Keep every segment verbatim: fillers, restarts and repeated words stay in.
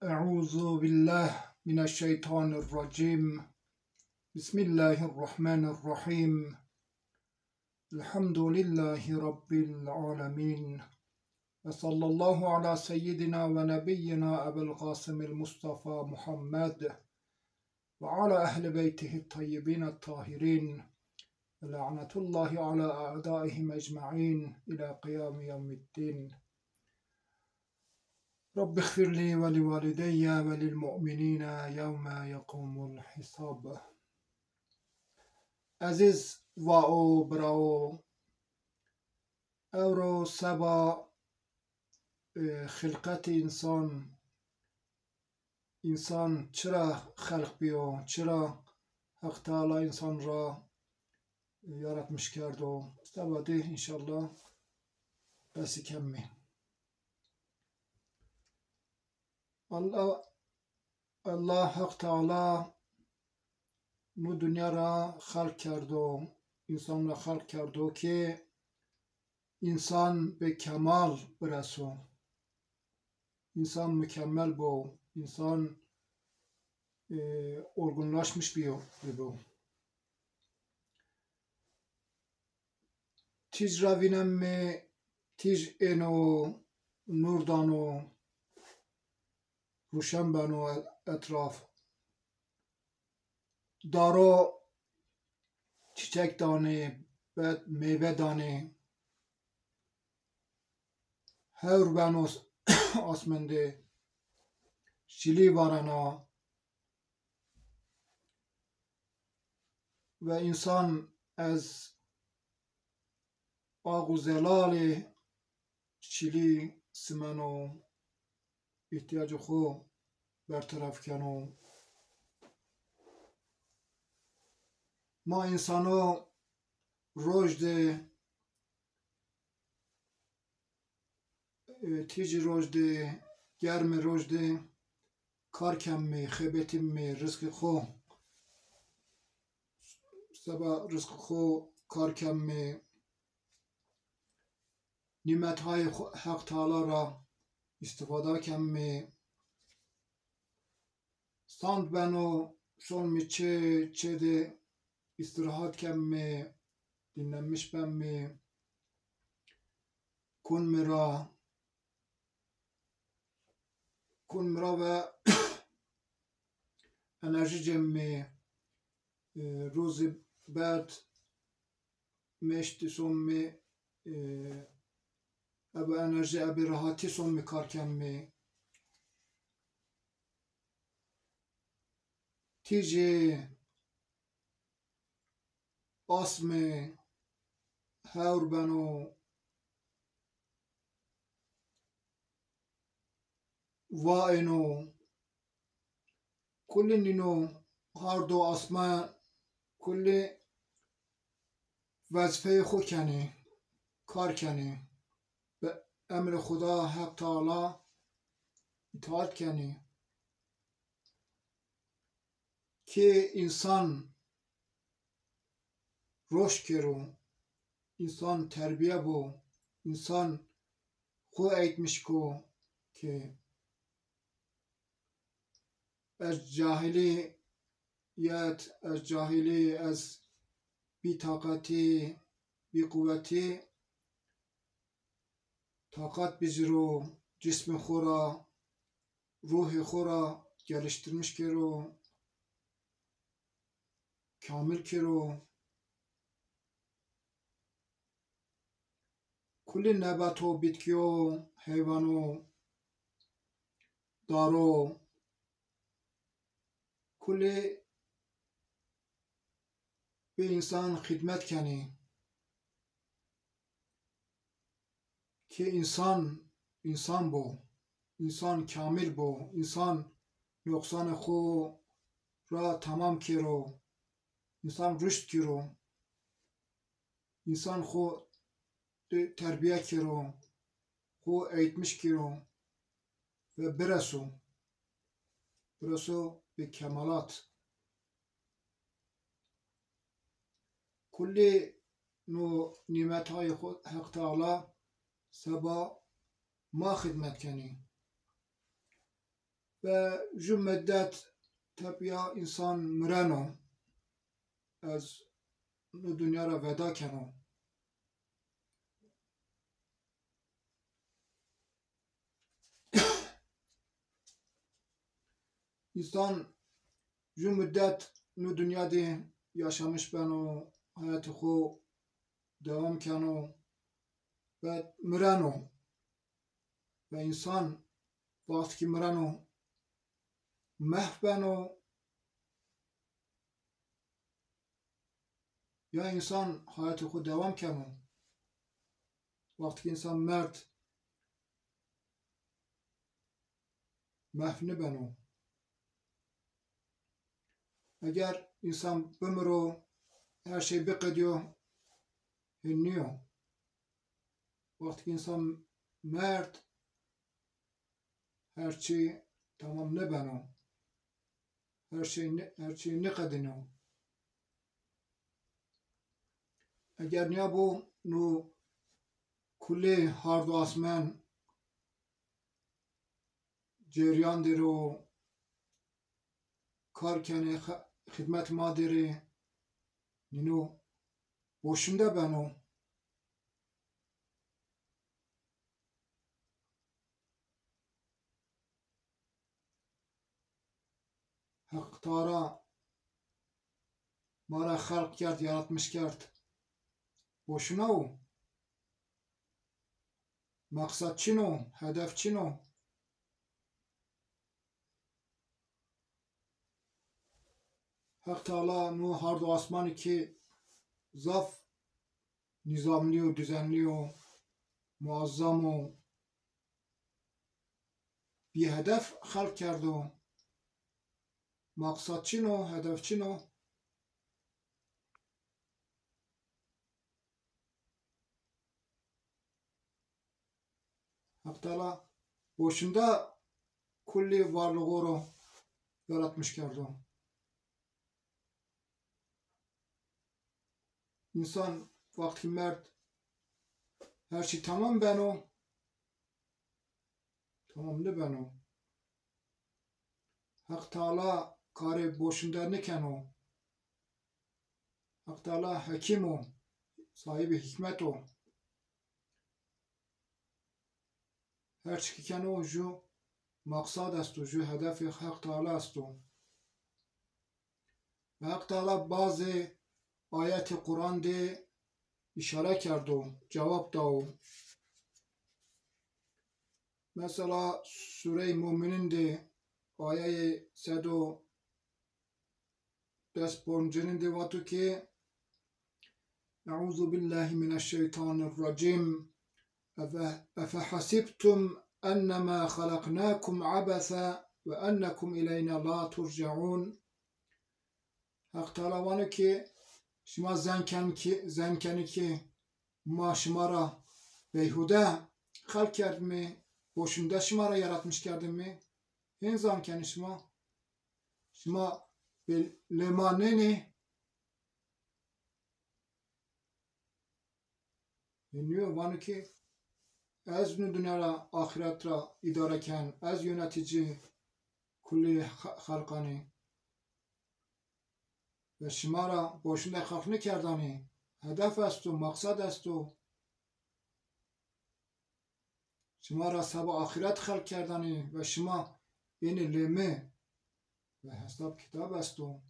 أعوذ بالله من الشيطان الرجيم. بسم الله الرحمن الرحيم. الحمد لله رب العالمين. وصلى الله على سيدنا ونبينا أبي القاسم المصطفى محمد وعلى أهل بيته الطيبين الطاهرين. ولعنة الله على أعدائهم أجمعين إلى قيام يوم الدين. رب اغفر لي ولوالدي وللمؤمنين يوم يقوم الحساب. Ezîz vao, birao, ewro seba, e, xilqetê însan, însan çira xelq bîyo, çira Heq Teala însan ra, e, yaratmiş kerdo. Seba de înşallah behsî kemî. Allah, Allah Heq Teala nu dinya ra xelq kerdo, însan ra xelq kerdo ki însan be kemal bireso. Însan mukemmel bo, însan, e, olgunlaşmış biyo, bibo. Tîj ra vînenmê, tîj êno, nur dano, ruşen beno etraf. Daro çîçek danê, bed meyve danê. Hewr beno asmendê, şilî varena. Ve însan ez ağ û zelalê şilî simeno, îhtîyacê xo berteref keno. Ma însano roj de, e, tîjî roj de, germê roj de kar kemmê, xebetîmê, rizqê xo, seba rizqê xo kar kemmê, nîmetayê xo, Heq Teala ra îstifada kemmê. Sand beno, şonmê çê, çê de îstîrahat kemmê, dinlenmiş bemmê. Kunmê ra, kunmê ra ve enerjî cemmê, e, ruzî berd meştî somê, e, ebe enerjî, ebe rahatî somê kar kemmê. Tîjê asmê hewr beno, va êno, kulî nîno, hard û asme, kulî wezîfeyê xo kenê, kar kenê. Bi emrê Xuda Heq Teala îtaat kenê. Ki însan roşt kero, însan terbîye bo, însan xo eğitmiş ko ki ez cahilîyet, ez cahilî, ez bîtaqetî, bîquwetî, taqet biciro, cismê xo ra, ruhê xo ra geliştirmiş kero, kamil kero. Kulî nebato, bitkîyo, heywano, daro, kulî bi însan xidmet kenî. Ki însan, însan bo, însan kamil bo, însan noqsanê xo ra tamam kero, însan ruşt kero, însan xo terbîye kero, xo eğitmiş kero ve bireso, bireso bi kemalat. Kulî no nîmetayê xo Heq Teala seba ma xidmet kenî. Ve ju mudet tepîya însan mireno. Ez nu dinya ra veda keno. Însan ju mudet nu dinya de yaşamış beno, hayatê xo dewam keno ve mireno. Ve însan wextî ki mireno, mehf beno, ya însan hayatê xo dewam keno. Wextî ki însan merd, mehf nibeno. Eger însan bimiro, her şey biqedîyo, hên nîyo. Wextî ki însan merd, her çî tamam nibeno. Her şey ni-, her çî niqedîno. Eger nîyabo, nu kulê hard û asmen ceryan der o, kar kenê, xe-, xidmet ma der ê, nîno boşunde beno. Heq Teala ma ra xelq kerd, yaratmış kerd. Boşuna o? Meqsed çin o? Hedef çin o? Heq Teala nu hard û asmanî ki zaf nîzamlî yo, dizenlî yo, muazzam o, bîhedef xelq kerdo. Maqsad çin o, hedef çin o. Heq Teala boşunda kullî varlığı ro yaratmış kerdo. Însan wextî merd her çî tamam beno, tamam nibeno. Heq Teala karê boşunda nikeno. Heq Teala hekîm o, sahibê hîkmet o. Her çi ki keno ju maqsad esto, ju hedefê Heq Teala esto. Ve Heq Teala bazê ayetê Quran de îşare kerdo, cewab dao. Mesela Sureyê Mumînîn de ayeyê sed û des poncînîn de vato ki, Euzu billahi mineşşeytanirracîm. Efe, efehasibtum ennema xalaqnakum abese ve ennekum ileyna la turcaun. Heq Teala vano ki, şima zen ken ki, zen kenî ki ma şima ra beyhude xelq kerdimî, boşunda şima ra yaratmış kerdimî? Hên zan kenî şima? Şima bê lê ma nênî? Nîyo, vano ki, ez nu dinya ra, axîret ra îdare ken, ez yönetici kullî xe-, xelqanî. Ve şima ra boşunda xelq nikerdanî, hedef esto, maqsad esto. Şima ra seba axîret xelq kerdanî ve şima ênî lê mi ve hesab kitab esto.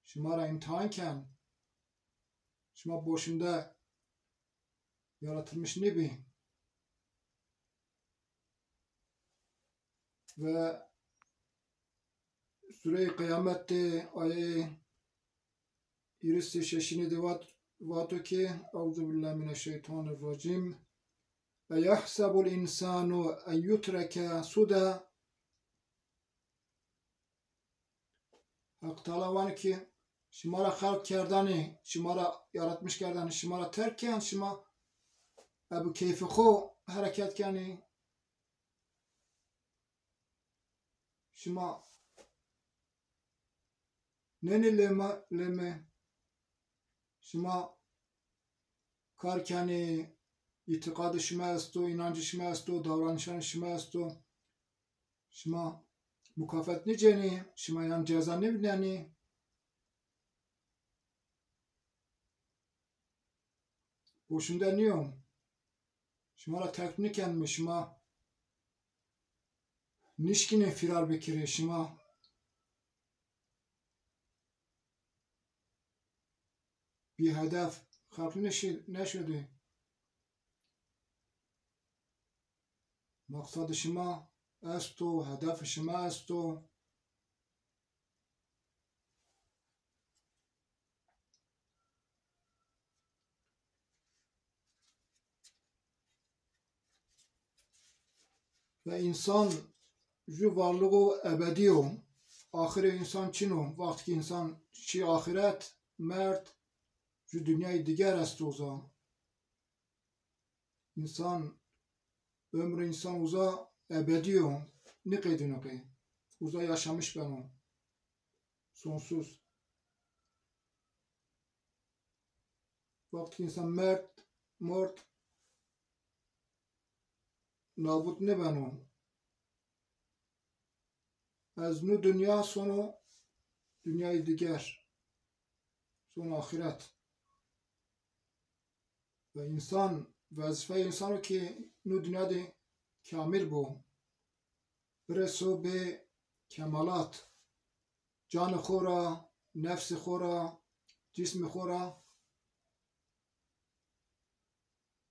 Şima ra îmtîhan ken. Şima boşunda yaratılmış nêbî. Ve Sureyê Qîyamet de ayeyê hîris û şeşîne de vat, vato ki, Euzu billahi mineşşeytanirracîm. Eyehsebul însanu en yutreke suda. Heq Teala vano ki, şima ra xelq kerdanî, şima ra yaratmış kerdanî, şima ra terk ken, şima ebi keyfê xo hereket kenî. Şima nênî lê ma, lê mi. Şima kar kenî, îtîqadê şima esto, înancê şima esto, davranişanê şima esto. Şima mukafat nêcenî, şima yan ceza nêvînenî. Boşunda nîyo. Şima ra terk nêkenîme, şima nişkînê fîrar bikirê, şima bî hedef xelq nêşi-, nêşudî. Maqsadê şima esto, hedefê şima esto. Ve însan ju varlixo ebedî yo. Axirê însan çin o. Wextî ke însan şî axiret, merd, ju dinyayê diger esto uza. Însan, ömrê însan uza ebedî yo. Nêqedîno qey. Uza yaşamış beno. Sonsuz. Wextî ke însan merd, mord, nabut nêbeno. Ez nu dinya sono dinyayê diger. Sono axiret. Ve însan, wezîfeyê însan o ke nu dinya de kamil bo. Bireso bê kemalat. Canê xo ra, nefsê xo ra, cismê xo ra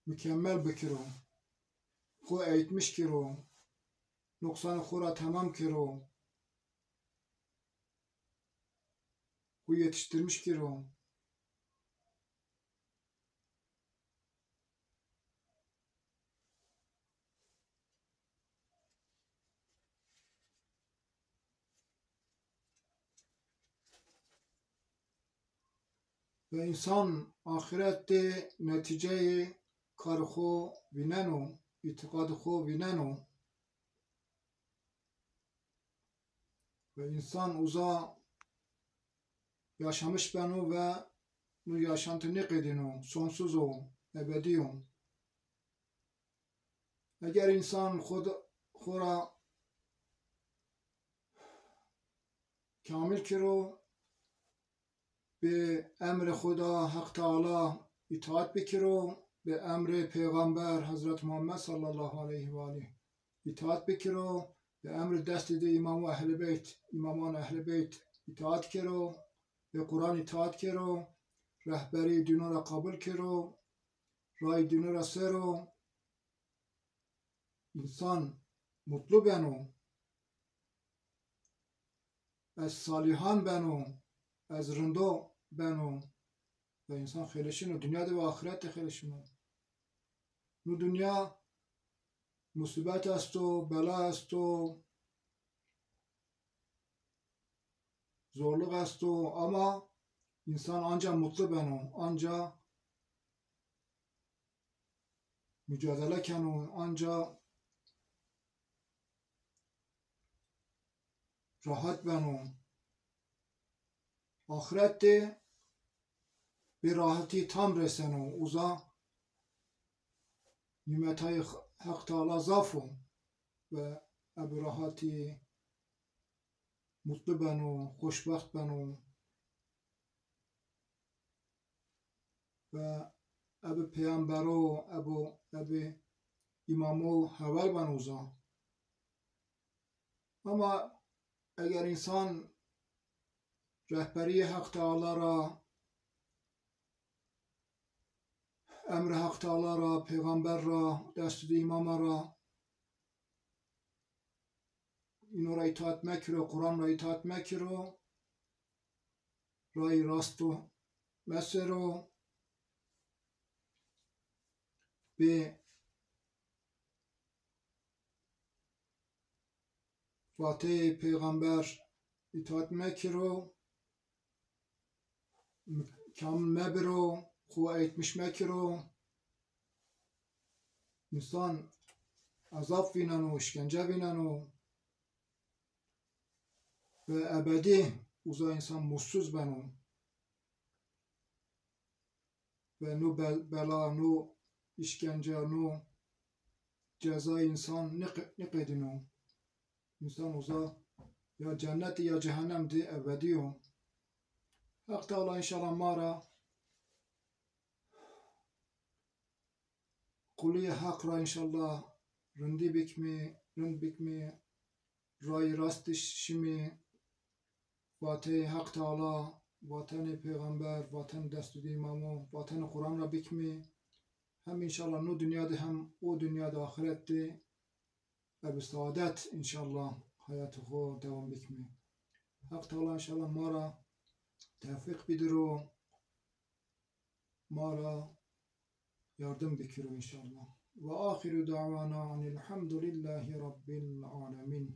mukemmel bikiro. Xo eğitmiş kiro. Nuqsanê xo ra temam kiro. Xo yetiştirmiş kiro. Ve însan axiret de netîceyê karê xo vîneno, îtîqadê xo vîneno. Ve însan uza yaşamış beno ve nu yaşantî nêqedîno, sonsuz o, ebedî yo. Eger însan xo d-, xo ra kamil kiro, bi emrê Xuda Heq Teala îtaat bikiro, bi emrê Pêxember Hezret Muhammed sallallahu aleyhi ve aleyh îtaat bikiro, bi emrê destê di îmamo Ehlî Beyt, îmaman Ehlî Beyt îtaat kiro, bi Quran îtaat kiro, rehberî dîno ra qabul kiro, ray dîno ra sero, însan mutlu beno. Ez salîhan beno, ez rindo beno. Ve însan xêlişino, dinya de ve axiret de xêlişino. Nu dinya musibet esto, bela esto, zorluk esto, ama însan anca mutlu beno, anca mucadele keno, anca rahat beno. Axiret de bi rahatî tam reseno. Uza nîmetayê Heq Teala zaf o ve ebi rahatî mutlu beno, xoşbext beno. Ve ebi peyambero, ebo, ebi îmamo hewal beno uza. Ama eger însan rehberîyê Heq Teala ra, emrê Heq Teala ra, peyxamber ra, destû di îmama ra, îno ra îtaat mekiro, Quran ra îtaat mekiro, rayî rasto mesero, bi vateyê peyxamber îtaat mekiro, kamil mebiro, xo eğitmiş mekiro, însan ezab vîneno, îşkence vîneno ve ebedî uza însan mutsuz beno. Ve no be-, bela, no îşkence, no ceza însan nêqe-, nêqedîno. Însan uza Ya cennet ya cehennem di ebedî yo. Heq Teala înşallah ma ra qulîyê Heq ra înşallah rindî bikmî, rind bikmî, rayî rast di şimî, vateyê Heq Teala, vatenê pêxember, vatenê destûdî îmamo, vatenê Quran ra bikmî. Hem înşallah no dinya de hem o dinya de axiret de ebe saadet înşallah hayatê xo dewam bikmî. Heq Teala înşallah ma ra tewfîq bidiro, ma ra yardim bikiro înşallah. Ve axiru da'wana enil hamdulillahî rabbil alemin.